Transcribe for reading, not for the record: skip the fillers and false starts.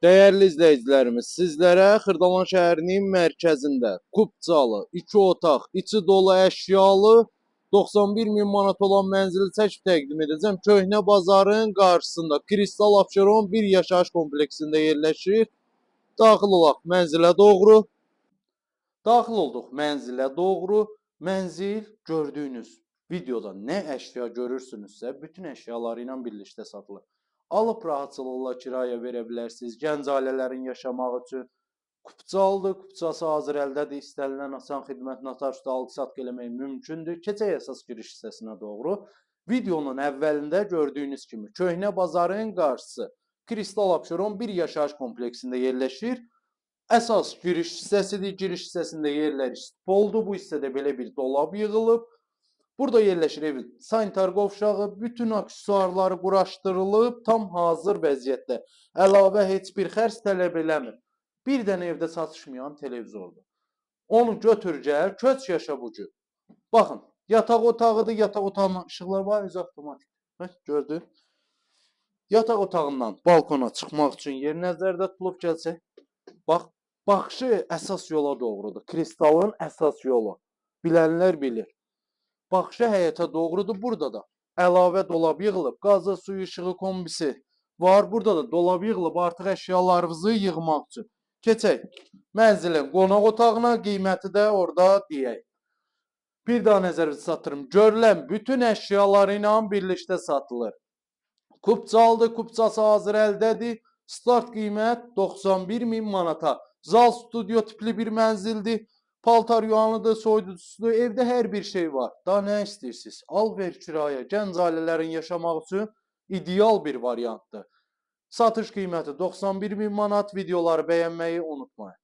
Dəyərli izləyicilərimiz, sizlərə Xırdalan şəhərinin mərkəzində kupçalı, 2 otaq, içi dolu əşyalı 91 min manat olan mənzili çəkib təqdim edəcəm. Köhnə bazarın qarşısında Kristal Abşeron bir yaşayış kompleksində yerləşir. Daxil olaq mənzilə doğru. Daxil olduq mənzilə doğru. Mənzil gördüyünüz videoda nə əşya görürsünüzsə, bütün əşyaları ilə birlikdə satılır. Alıb rahatçılıqla kirayə verə bilərsiniz. Gənc ailələrin yaşamağı üçün kupçalıdır, kupçası hazır əldədir. İstənilən asan xidmət notariusda alqı-satqı eləmək mümkündür. Keçək əsas giriş hissəsinə doğru. Videonun əvvəlində gördüyünüz kimi Köhnə bazarın qarşısı Kristal Abşeron bir yaşayış kompleksində yerləşir. Əsas giriş hissəsidir. Giriş hissəsində yerlər istipoldur. Bu hissədə belə bir dolab yığılıb. Burada yerləşir evin sanitar qovşağı, bütün aksesuarları quraşdırılıb, tam hazır vəziyyətdə. Əlavə heç bir xərc tələb eləmir. Bir dənə evdə çatışmayan televizordur. Onu götür gəl, köç yaşa bu gün. Baxın, yataq otağıdır, yataq otağının işıqlar var, özü avtomatik. Bax, gördün? Yataq otağından balkona çıxmaq üçün yer nəzərdə tutulub gəlsək. Bax, baxışı əsas yola doğrudur. Kristalın əsas yolu. Bilənlər bilir. Baxışı həyətə doğrudur burada da. Əlavə dolab yığılıb, qazı, suyu, işığı, kombisi var. Burada da dolab yığılıb artıq əşyalarınızı yığmaq üçün. Keçək mənzilin qonaq otağına, qiyməti də orada deyək. Bir daha nəzərinizə çatdırım. Görülən bütün əşyaları ilə birlikdə satılır. Kupçalıdır, kupçası hazır əldədir. Start qiymət 91 min manata. Zal studio tipli bir mənzildir. Paltar yuvanıdır, soyuducusudur, evdə hər bir şey var. Daha nə istəyirsiniz? Al ver kirayə, gənc ailələrin yaşamaq üçün ideal bir variantdır. Satış qiyməti 91 min manat. Videoları bəyənməyi unutmayın.